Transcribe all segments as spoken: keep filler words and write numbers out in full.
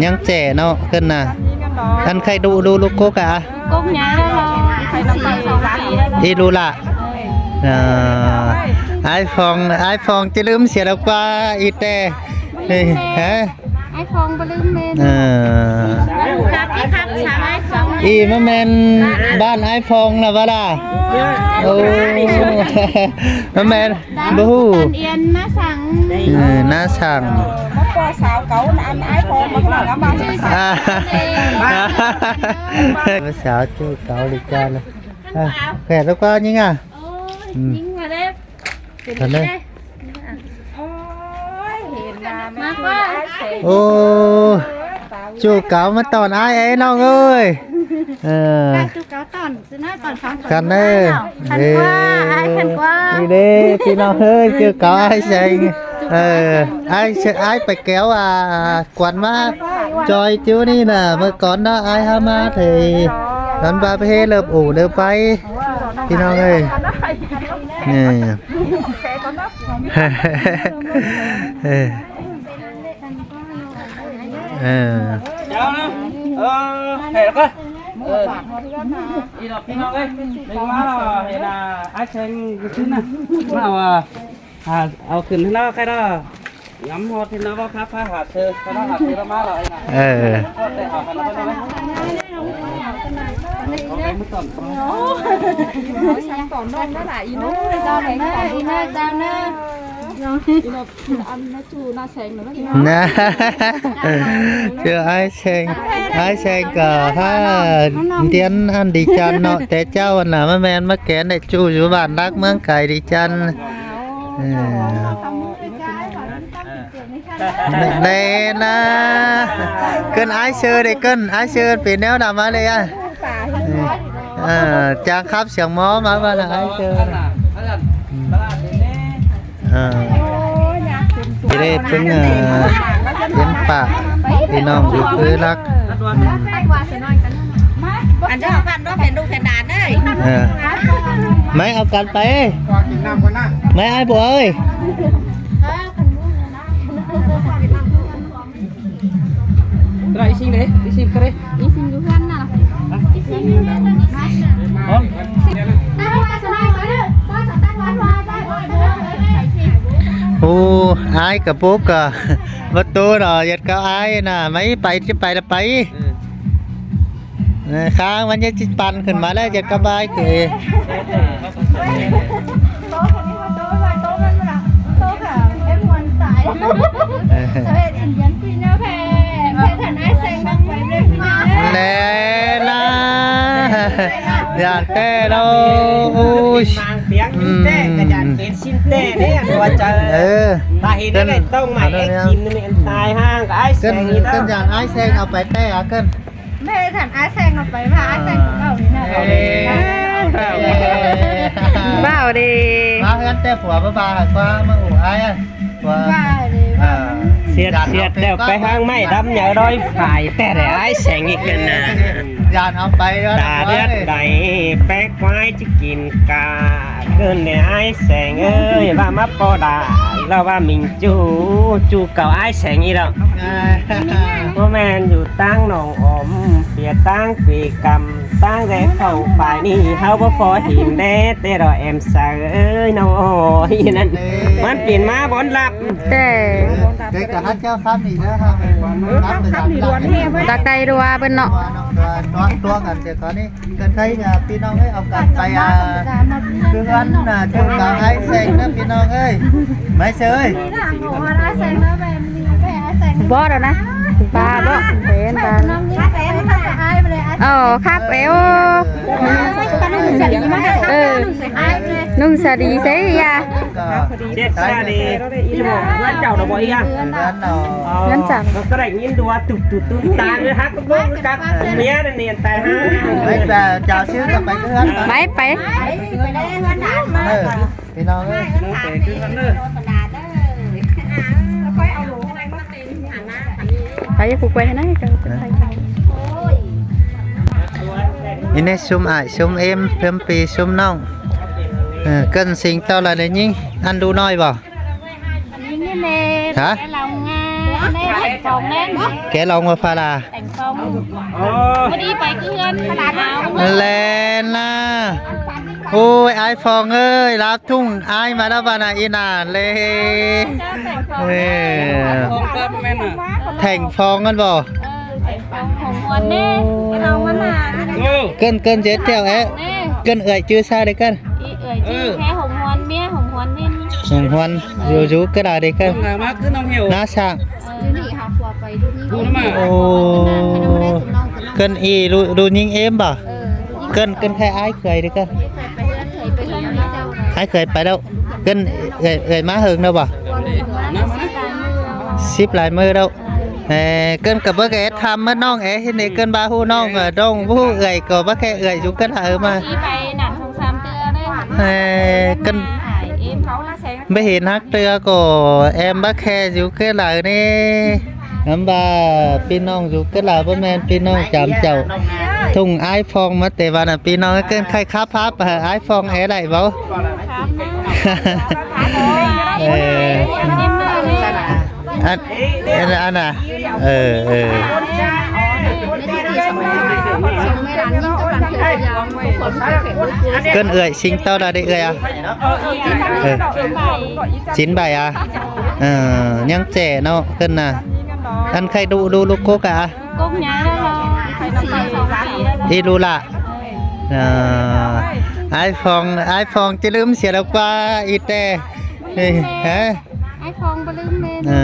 ꞌNhắng ꞌchẹ ꞌnớ ꞌcứn ꞌnạ. Ăn khay ꞌlụk ꞌlụk ꞌlụk cốc a? Cốc nhá, khay ꞌlụk song pi. Ê ꞌlụk lạ. Ải Phong, Ải Phong ꞌchí ꞌlứm sia ꞌlẹo ꞌquá ꞌi ꞌtẹ. Ê, hả? Ải Phong báu ꞌlứm ꞌmen. Khắp, khắp, khắp Ải Phong. Ê, ꞌmá ꞌmen ꞌván Ải Phong ꞌnạ báu đa? Ồ, ꞌmá ꞌmen báu ꞌhụ. Tản Yên ꞌná săng. Ơ, ꞌná săng. Báu ꞌpo sáo cáu ꞌnặn Ải Phong ꞌmá ꞌnặn ꞌmá sáo. Báu sáo ꞌchu cáu đi ꞌchạ ꞌnớ. Khỏe ꞌlẹo ꞌquá ꞌnhính a? Ôi, ꞌnhính ꞌmá đé. Thật đấy. Ôi, hên ꞌnạ ꞌmá ꞌquá. Ôi, ꞌchu cáu ꞌmá tỏn ải ꞌnọng ơi. Ơ. Ơ, ꞌchu cáu tỏn. Khăn ơi. Khăn ꞌquá, ải khăn ꞌquá. Đi đê, ꞌpi ꞌnọng ơi, ꞌchu cáu ải Seng. Ơ, ải Seng, ải pay kéo a, quan ꞌmá ꞌchoi ꞌchu ꞌnị ꞌnạ, ꞌmưa cón ꞌnạ ải hák ꞌmá thì ꞌnặn ꞌva pay ꞌhế ꞌlợp ủ ꞌlợp pay. ꞌPi ꞌnọng ơi. Nê. Ơ. Ơ, khỏe ꞌlẹo ꞌquá. Ơ. Đi ꞌnọng ꞌpi ꞌnọng ơi. Đing ꞌmá ꞌnọ, hên ải Seng ꞌcứn ꞌnạ. ꞌMá au, à, au khửn ꞌnớ ꞌkhạy ꞌnớ. Ngắm ꞌhọt ꞌnớ báu khắp phá hạt sư, cái đó hạt sư nó mát rồi anh ạ. Ơ. Có thể hạt nó có nói. Có cái mức tỏn. Ôi, sáng tỏn non đó là ý nó. Ôi, sao này, sao này, sao nữa? Ăn nó chu na Seng nữa. Nê. Ải Seng, ải Seng ꞌcọ hák tiên ăn đi chăn ꞌnớ, té ꞌchạu ꞌnạ ꞌmá ꞌmen ꞌmá kén đảy ꞌchu dú bản đắc ꞌmướng cai đi chăn. Ơ. Đảy ꞌnạ. ꞌCứn ải ꞌsớ đảy ꞌcứn, ải ꞌsớ pên ꞌnéo đăm ꞌmá đảy a. Ơ, chang khắp siang ꞌmo ꞌmá ꞌva ꞌnạ ải ꞌsớ. Ơ. Đi đê ꞌpứng, ơ, tiên pạ, ꞌpi ꞌnọng dú ꞌlưới lắc. Ăn cho phăn đó phải đu phải đàn đấy. Ơ. Máy au cắn tay. Máy ai bộ ơi. Rồi, ꞌi ꞌsịn đê, ꞌi ꞌsịn kơ đê. Ih sing duhan na. Ô, ải ꞌcọ bốc ꞌcọ. Báu tô ꞌnọ, ꞌdệt cáu ải ꞌnạ, ꞌmá pay ꞌchí pay ꞌlạ pay. Ơ, kháng ꞌmắn ꞌdệt ꞌchí păn khửn ꞌmá ꞌlẹo, ꞌdệt cáu ải ꞌcọ. Lé ꞌnạ. Dản ꞌtẹ ꞌnớ. Ôi. Mang tiếng ꞌtẹ, ơ, dản pên ꞌsịn ꞌtẹ đé, ăn ꞌhua chaư. Ơ. Ta hên ꞌnị ꞌnị ꞌtông mải ếch chim ꞌnị ꞌmen tai ꞌháng, ải Seng ꞌnị ꞌtông. ꞌCứn dản ải Seng au pay ꞌtẹ hả ꞌcứn? Mẹ dản ải Seng au pay ꞌva ải Seng au ꞌnị ꞌnạ. Ơ. Báu đê. ꞌMá ꞌhướn ꞌtẹ phua báu ba hả ꞌquá ꞌmá ủ ải a. Siệt siệt đéo pay ꞌháng ꞌmạy đăm nháư đói phải ꞌtẹ đảy ải Seng ꞌnị ꞌcứn ꞌnạ. Dản au pay ꞌnớ. Ta điết đảy pé quái ꞌchí kin ca ꞌcứn đảy ải Seng ơi, ꞌva ꞌmá ꞌpo đa, ꞌlẹo ꞌva ꞌmính ꞌchu, ꞌchu cáu ải Seng ꞌnị ꞌlẹo. Báu ꞌmen dú ꞌtáng ꞌnọng ôm, ꞌviạk ꞌtáng ꞌquiê căm, ꞌtáng ꞌdệt khong phải ꞌnị, ꞌháu báu ꞌpo hên đé, ꞌtẹ ꞌlẹo em saư ơi, ꞌnọng ơi, ꞌnặn. ꞌMắn pên ꞌmá bón lặp. Ơ, cái cả hát cháo khắp đi nữa ha. Khắp đi đuôn đi. Đắc đảy ꞌlẹo ꞌva bơn ꞌnọ. Tua, tua, tua cắn thì có đi. Cắn thấy là ꞌpi ꞌnọng ơi, au cắn pay à. Cứ ăn là ꞌchu cáu ải Seng ꞌnớ ꞌpi ꞌnọng ơi. Máy sơ ơi. Bó rồi nè. Ba bó. Pên ba. Ơ, khắp eo. Ơ. Nung sa đi sế ya. Chết xa đi. Ih, ꞌmá chảu nó bó ꞌi a. Ngăn chặn. Nó có đảy ꞌnhính đua tụt tụt tụt ta, nó hắc bốc cắp mía nó niên tài ha. Máy pay. Ơ, ꞌpi ꞌnọng ơi. Pay, ꞌcọ quay hả ꞌnị, ꞌcọ quay. Ê ꞌnị ꞌsúm ải ꞌsúm êm ꞌpứng ꞌpi ꞌsúm ꞌnọng. Ơ, ꞌcứn sing ꞌtọ ꞌlạ đảy ꞌnhính, ăn đu ꞌnọi báu? Hả? Nè, Thành Phong nè. Kẻ lòng mà pha là. Thành Phong. Bơ đi pay cứ ơn. Lén à. Ôi, ải Phong ơi, láp thung ải ꞌmá đaư ꞌva ꞌnạ ꞌí ꞌnạ lê. Thành Phong ăn báu. Thành Phong Hồng Huân nè. Cái lòng mà nè. ꞌCơn, ꞌcơn giới thiệu é. ꞌCơn ưới chứ sao đấy ꞌcơn. Ưới chứ hé Hồng Huân mía, Hồng Huân mía. Hồng Huân, dú dú ꞌcứ đa đấy ꞌcơn. ꞌNa Sảng. Ôi, ꞌcơn ꞌnị ꞌlụk, ꞌlụk ꞌnhính ꞌếm báu? ꞌCơn, ꞌcơn khay ải khưới đi ꞌcơn. Ải khưới pay ꞌlẹo. ꞌCơn ưới, ưới ꞌmá hơng ꞌnớ báu? Síp lai ꞌmự ꞌlẹo. Ê, ꞌcơn ꞌcọ báu ké tham ꞌmá ꞌnọng é, ꞌhịt ꞌnị ꞌcơn ꞌva ꞌhụ ꞌnọng, ơ, ꞌdọn ꞌhụ ưới ꞌcọ báu ké ưới dú ꞌcứ đa ꞌmá. Ê, ꞌcơn báu hên ꞌhặc ꞌtưa ꞌcọ em báu ké dú ꞌcứ đa ꞌnị. Ngắm ꞌva ꞌpi ꞌnọng dú ꞌcứ đa báu ꞌmen ꞌpi ꞌnọng chăm chảu. Thung ải Phong ꞌmá ꞌtẹ ꞌva ꞌnạ ꞌpi ꞌnọng ꞌcơn khay khắp háp, ơ, ải Phong é đảy báu. Ê, ăn, ăn, ăn à. Ơ, ơ. ꞌCơn ưới sính ꞌtó đa đi ưới à? Ơ. Sính bảy à? Ơ, ꞌnhắng ꞌchẹ ꞌnớ ꞌcơn ꞌnạ. Ăn khay ꞌlụk, ꞌlụk, ꞌlụk cốc à? Cốc nhá. ꞌI ꞌlụk lạ. Ơ, ải Phong, ải Phong ꞌchí ꞌlứm sia đaư ꞌquá ꞌí ꞌtẹ. Ê, hả? Ải Phong báu ꞌlứm ꞌmen. Ơ.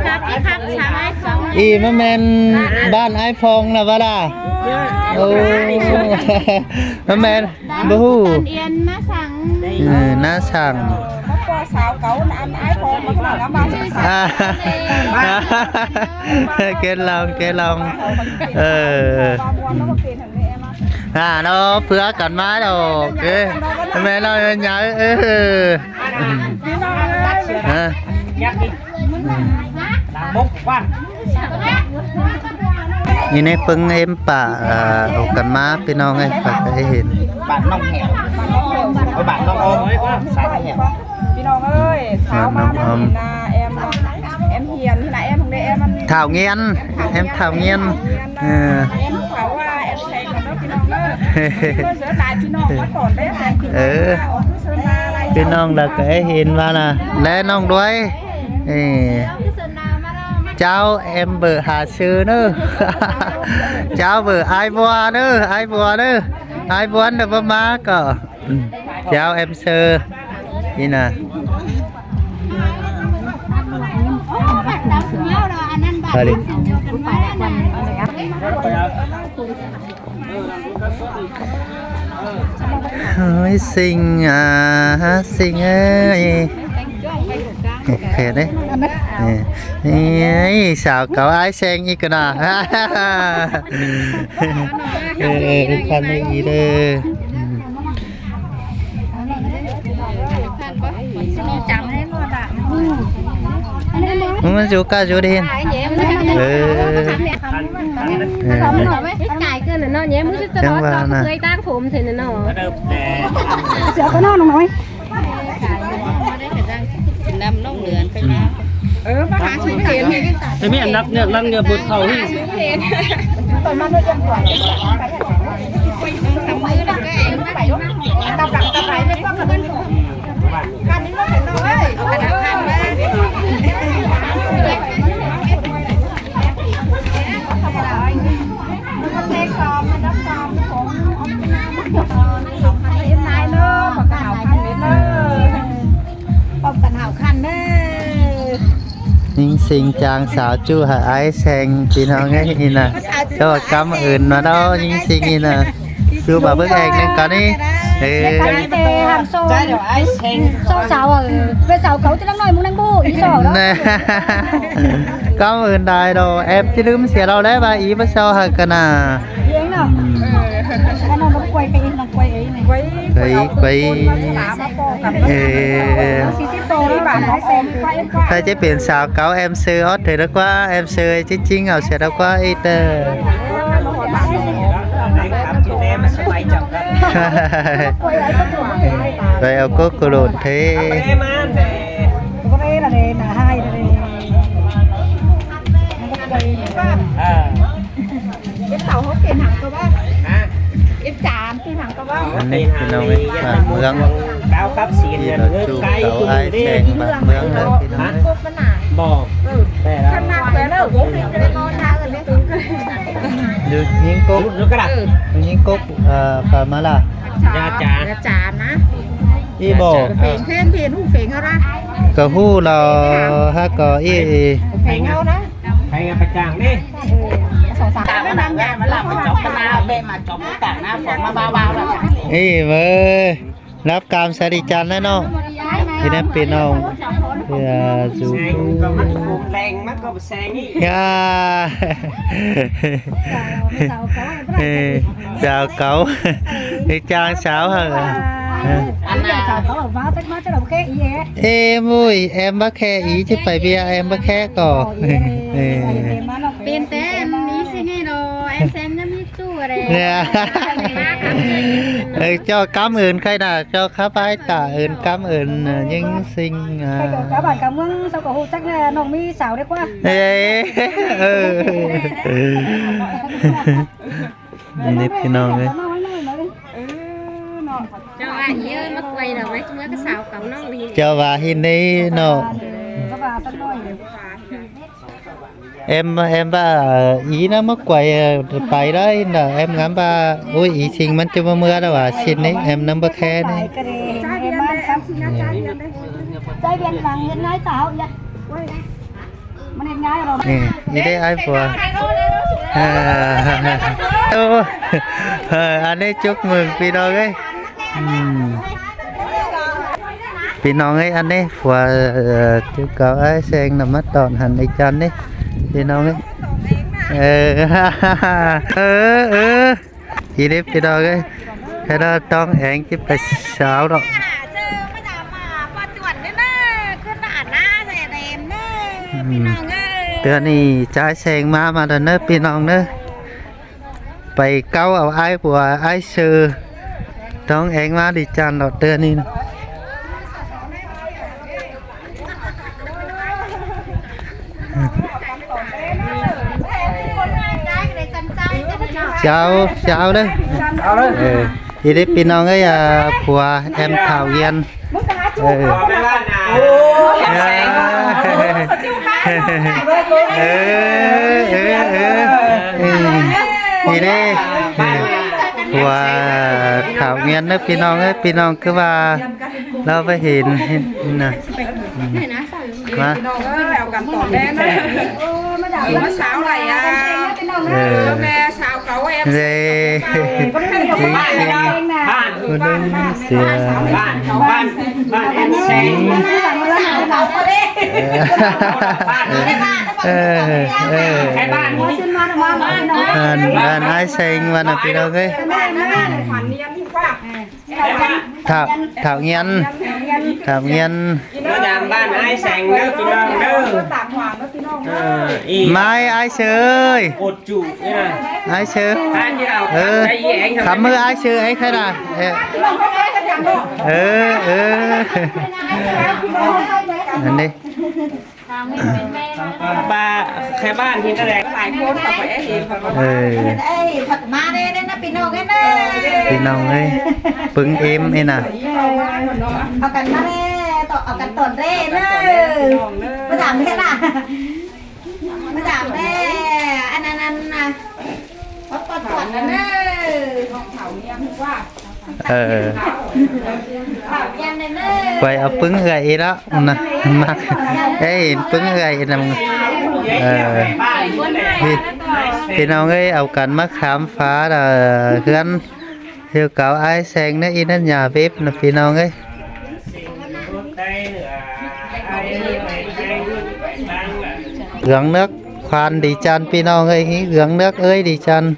Khắp, khắp sáng ải Phong. ꞌI ꞌmá ꞌmen bản ải Phong ꞌnạ ꞌva đa. Ơ. Ôi. ꞌMá ꞌmen, báu ꞌhụ. Tân Yên, ꞌNa Sảng. Ơ, ꞌNa Sảng. Báu ꞌcọ sáo cáu ăn ải Phong ꞌmá ꞌcọ ngắm ꞌva. À. Ké lòng, ké lòng. Ơ. À, nó phứa cắn má đâu. Ê, mẹ nó nhớ. Ơ. Hả? ꞌNị ꞌnị ꞌpứng ꞌếm pă, ơ, ổ căn má ꞌpi ꞌnọng ơi, pă ké hên. Bản Nong Hẻo. Ôi, bản Nong Om, xã Nong Hẻo. ꞌPi ꞌnọng ơi, bản Nong Om. Em, em Hiền, ꞌnị ꞌnạ em, em Thảo Nghiên, em Thảo Nghiên. Ơ. Em Thảo à, em Seng ꞌnớ ꞌpi ꞌnọng ơi. Ơ. ꞌPi ꞌnọng đa ké hên ꞌva ꞌnạ. Lé ꞌnọng đuôi. Ê. Cháo em ꞌvợ Hà Sư ꞌnớ. Cháo ꞌvợ ải Vua ꞌnớ, ải Vua ꞌnớ. Ải Vua ꞌnớ báu ꞌmá ꞌcọ. Cháo em Sư. ꞌI ꞌnạ. Thôi đi. Ôi, Seng à, Seng ơi. Khỏe đấy. Ê, ê, sáo cáu ải Seng ꞌnị ꞌcọ ꞌnạ. Ê, ê, khăn ꞌnị ꞌnị đê. Ơ, dú cá dú đi. Ơ. Ơ. Cái cài cơ nó, nó nhé, mới cho nó, cho cái tang phủm thế nó. Sửa cái nó nó nói. Năm nông lượn phải mà. Ơ, bác Hà Xuân Thiện. Thế mới ăn nắp nhựa, lăn nhựa bột khẩu đi. ꞌNhính Seng chang sáo ꞌchụ hảư ải Seng ꞌpi ꞌnọng ơi ꞌnị ꞌnạ. Cho căm ơn ꞌmá đó ꞌNhính Seng ꞌnị ꞌnạ. Su bảo bức ảnh lên con đi. Ê. Cái này thì hàng xô, xô xáo ở, về xáo cấu chứ đang nói muốn đang bu, ý xô đó. Nè. Cảm ơn đài đồ, em chứ đứm xe đâu đấy, ba ý bắt sao hả cả nà. Ý anh nào? Cái nào nó quay cái, nó quay ấy này. Quay, quay. Ê. Xí xí tô đó, bạn nó xem quay, quay. Ta chế biến xáo cáo em sư ót thế đó quá, em sư chứ chính ngào xe đó quá ít. Ờ. Vậy ông có cô đồn thế. Cái này là để cả hai là để Ờ. Ép tảo hốc pên hẳn cơ bác. Hả? Ép chán pên hẳn cơ bác. Ăn ꞌnị ꞌpi ꞌnọng ới, bản ꞌmướng. Báo cắp xin ꞌnị ꞌnớ, ꞌchư cáu ái seng bản ꞌmướng ꞌnớ ꞌpi ꞌnọng ới. Hả? Bò. Ừ. Khăn mạc quẹt lơ, bố mình cái con đang ở đây. ꞌNhính cốc. ꞌNhính cốc, ờ, pả ꞌmá ꞌlạ. Yá chán. Yá chán ꞌnớ. ꞌI bò. Pheng thêm thì ꞌhụ pheng ꞌhụ ꞌnớ. ꞌCọ ꞌhụ lo hák ꞌcọ ꞌi. Pheng ꞌhụ ꞌnớ. Pheng ꞌpá chang đi. Song sám. Tả ꞌmá nẳng ꞌvẹ ꞌmá ꞌlạ ꞌmá chóng ꞌmá ꞌlạ ꞌvẹ ꞌmá chóng tả ꞌná phóng ꞌmá bao bao ꞌlạ. ꞌI ꞌmá. Nắp cam sa đi chăn ꞌnớ ꞌnớ. Thì nắp ꞌpi ꞌnọng. Thì, à, dù. Seng ꞌcọ ꞌmắn phung leng ꞌmắn ꞌcọ seng ꞌnị. Yá. Ê, chào cậu. Đi chào sao hả? Ăn à. Ê, mui, em bác khe ý chứ phải bia em bác khe cỏ. Ê. Pên té ăn ý xin nghe đồ, em xem nhá, mi chu ở đây. Nè. Ê, cho cảm ơn khai nà, cho khắp ái tả ơn cảm ơn, ờ, những sinh, ờ. Khai cỏ cá bản cá mương, sau cỏ hồ chắc là nông mi xảo đấy quá. Ê, ừ. Nếp cái nông đấy. Cho bà ý ơi, mắc quay đâu, mắc, mắc cái xào cỏ nông thì. Cho bà hin đi nọ. Em, em ꞌva, ờ, ý ꞌnớ mắc quay, ờ, pay đó, ꞌnớ em ngắm ꞌva, ui, ý sinh ꞌmắn ꞌchớ ꞌmưa ꞌmưa đó ꞌva, xin ꞌnị, em ꞌnắm bác khe ꞌnị. Ê, ý đế ái pua. Ờ, ăn ꞌnị chúc mừng ꞌpi ꞌnọng ới. Ừm. ꞌPi ꞌnọng ới, ăn ꞌnị pua, ờ, ꞌchư cáo ái seng nả ꞌmá tỏn hẳn đi chăn ꞌnị. ꞌPi ꞌnọng ới. Ờ, ờ, ờ. Ý đế ꞌpi ꞌnọng ới. Thế đó tong eng chứ phải sao đó. Ừm. Tưa ꞌnị chái seng ꞌmá ꞌmá đó ꞌnớ ꞌpi ꞌnọng ꞌnớ. Pay cáu au ái pua ái sư. Tong eng ꞌmá đi chăn lỏ tưa ꞌnị. Chào, chào đấy. Chào đấy. Ừ. Thì đấy ꞌpi ꞌnọng ới, à, pua em Thảo Yên. Ừ. Ơ, ơ, ơ. Ừ. Thì đấy. Ừ. Pua Thảo Yên ꞌnớ ꞌpi ꞌnọng ới, ꞌpi ꞌnọng cứ ꞌva ꞌlạ ꞌva hin, hin nả. Ừ. Hả? Ơ. Dê. Chính, chính. Bạn, bạn, bạn em Seng. Ơ, ơ. Bạn, bạn ai Seng ꞌmắn nả ꞌpi ꞌnọng ới. Thảo, Thảo Nghiên. Thảo Nghiên. Nó làm bạn ai Seng đó, ꞌpi ꞌnọng đó. Ờ, ý. Mai ai Sơ ơi. Cột trụ, thế này. Ai Sơ. Hai cái nào. Ờ. Cái gì anh không? Khắm ꞌmưa ai Sơ ới khai nả. Ờ, ờ. Ăn đi. Bà khai bạn thì nó đẹp. Ơ. Ê, thật mà đây, đây là ꞌpi ꞌnọng ới ꞌnớ. ꞌPi ꞌnọng ới. ꞌPứng êm ới nả. Au căn ꞌmá đây, tỏ, au căn tỏn đây ꞌnớ. ꞋMá dám thế nả. ꞋMá dám đây. Ăn, ăn, ăn nả. Có con tỏn ꞌnớ. Ờ. Quay au ꞌpứng gay đó nả. Mắc. Ê, ꞌpứng gay nả. Ờ. ꞌPi, ꞌpi ꞌnọng ới, au căn ꞌmá khám phá là ꞌhướn. Hiêu cáo ai Seng ꞌnớ, ꞌi ꞌnớ nhà bếp nả ꞌpi ꞌnọng ới. Gắng nước khoan đi chăn ꞌpi ꞌnọng ới, gắng nước ới đi chăn.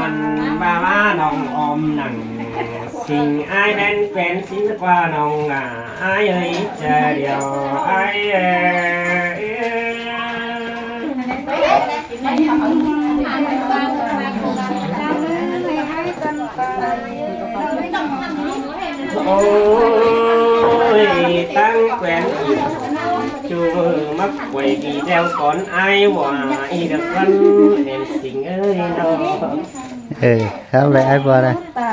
Ăn ba má nong om nẳng, sing ai đen quen xin qua nong à, ai ơi, cha điều ai ơi. Ôi, tang quen ỉ, chu mắc quay đi đeo con ai, wa ỉ đ ă căn em sing ơi no. Ừ, khắp lại ai bua này. Ta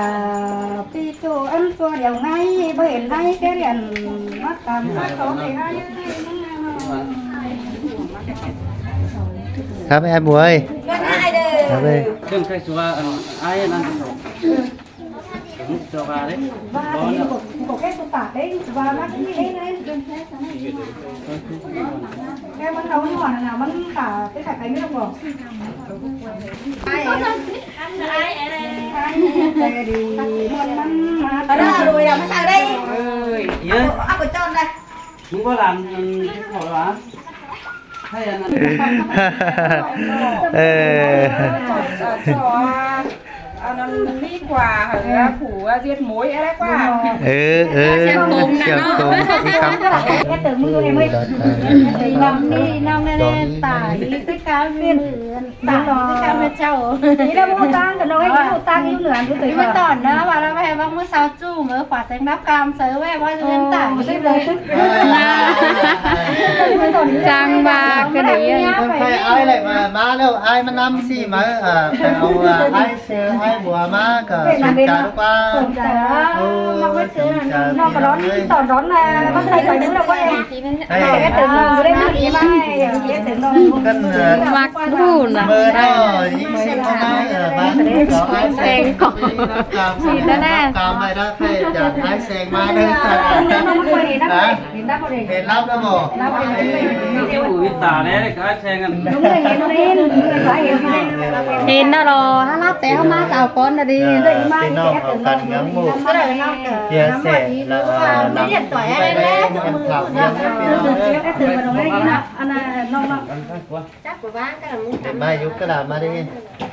pi chu ăn tua điều ngay, bơ hên ngay cái điện mắc tạm phát có thể ai. Khắp ai bua ơi. Khắp ơi. Đừng khai chúa, ai ăn. Cho vào đấy. Và thì có, có cái sụp tả đấy, và mắc cái đấy này. Cái món nấu như là món tả cái cải cánh được không? Ai, ai, ai, ai. Ai, ai, ai, đi. Món mắm mà. Ở đó, rồi là món sao đây? Ơi, nhớ. Áp của chọn đây. Không có làm, ừ, cái khổ đó. Hay là Ê. Cho, cho, à, à, nó đi qua hả, phủ, à, diệt mối, à, đấy qua. Ê, ê, Siang Tôm nè, Siang nó. Tôm, đi khắp. Em tưởng mưa em ơi. Đi năm, đi năm nay, nay, tải, đi tất cả miền. Tao nó cái cam nó châu. Ý là mua tang, cái nó cái mua tang, yêu nửa, cái Đi mới tỏn đó, bảo là mẹ bác mua sao chu, mới khóa tránh đáp cam, sớ mẹ bác dươn tải. Ồ, đi xếp rồi. Căng ba cái đấy. Không phải ai lại mà, má đâu, ai mà năm xì mà, à, phải ông, à, ai xe, ai bùa má, cả sụn trà lúc qua. Sụn trà. Ồ, sụn trà. Nó có đón, tỏn đón là bác sĩ phải đúng là quay. Ê. Ê, ê, tưởng đâu, đây là cái bài, ê, tưởng đâu. Cân, ờ, Mặc đủ nè. Mơ đó, ý xin có nói, ờ, bán có ai Sen có. Xin đó nè. Cam này đó, phải chả ai sen mai đây. Hả? Hên lắm đó bộ. Ê. Ủa, tả đấy, có ai sen ăn. Đúng rồi, hên, hên, hên, hên. Hên đó rồi, hả, lát té không má cào con là đi. Ờ, thì nó có cần ngắm bộ. Chia sẻ là, ờ, làm cái này, em thảo luận với nhau. Cái từ mà đồng ấy, anh à, nông nông. Để mai giúp cái làm mà đi.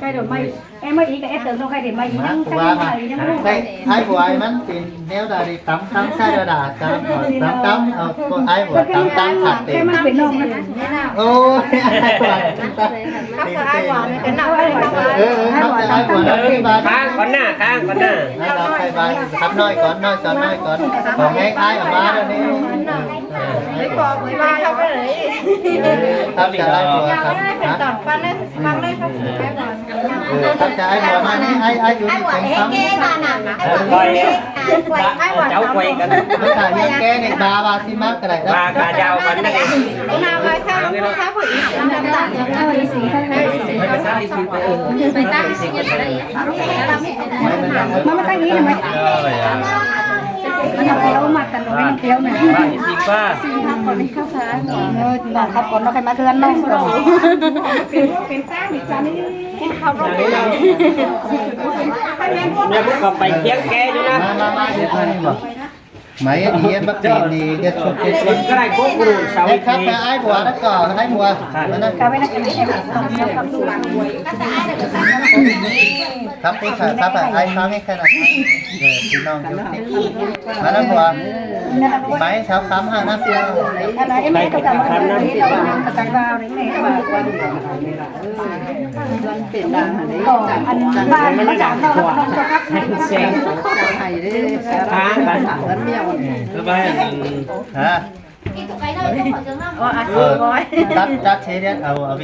Cái đồ mai, em mới ý cái em tưởng đâu cái để mai ý. Má, nhắm của chăm ba mà, mà. Ý nhắm Đây, ai của ai mắn thì nếu đã đi tắm, tắm sai rồi đã, tắm, ờ, tắm, tắm, ờ, của ai của tắm, tắm thật thì. Cái mà phải nông. Ôi, ai của ai tắm. Khắp ai của, cái nào ai của. Ừ, ừ, khắp ai của, khắp ai của. Khang con nè, khang con nè. Ai đó, khai báo, khắp nói con, nói con, nói con. Còn nghe ai ở ba đó đi. Đấy, có với ba không đấy. Khắp ai của, khắp. Hả? Toàn con đấy, con đấy không. Ừ, khắp ai của, mà này, ai, ai chủ Ai của thì hế kê bà nè, ai của hế kê. Cháu quay cái này. Với cả những cái này, ba, ba xin mắc cái này đó. Ba, ba giao con này. Cái nào mà sao không sao phải ý. Mama tắt đi rồi mày. Nó kéo mặt tao nó kéo này. Ba, xin ba. Nó khắp con nó khai má thương nó. Nhà cũng còn phải kiêng kê chứ nè. Má, má, má, má, má. Máy thì em bắt thì thì cái chụp cái chụp. Cái này có cái đồ sáu Ê, khắp cái ai bùa đó cỏ, ai bùa. Mà nó Khắp cái thằng khắp ai kháng cái cái này. Để thì nó chụp cái. Mà nó bùa. Máy sáu khám hai năm. Em lấy cái tao vào đấy này. Ăn ba nó chả tao không cho khắp. Tháng. Hả? Ờ, tắt, tắt thế đấy. Ờ, ờ,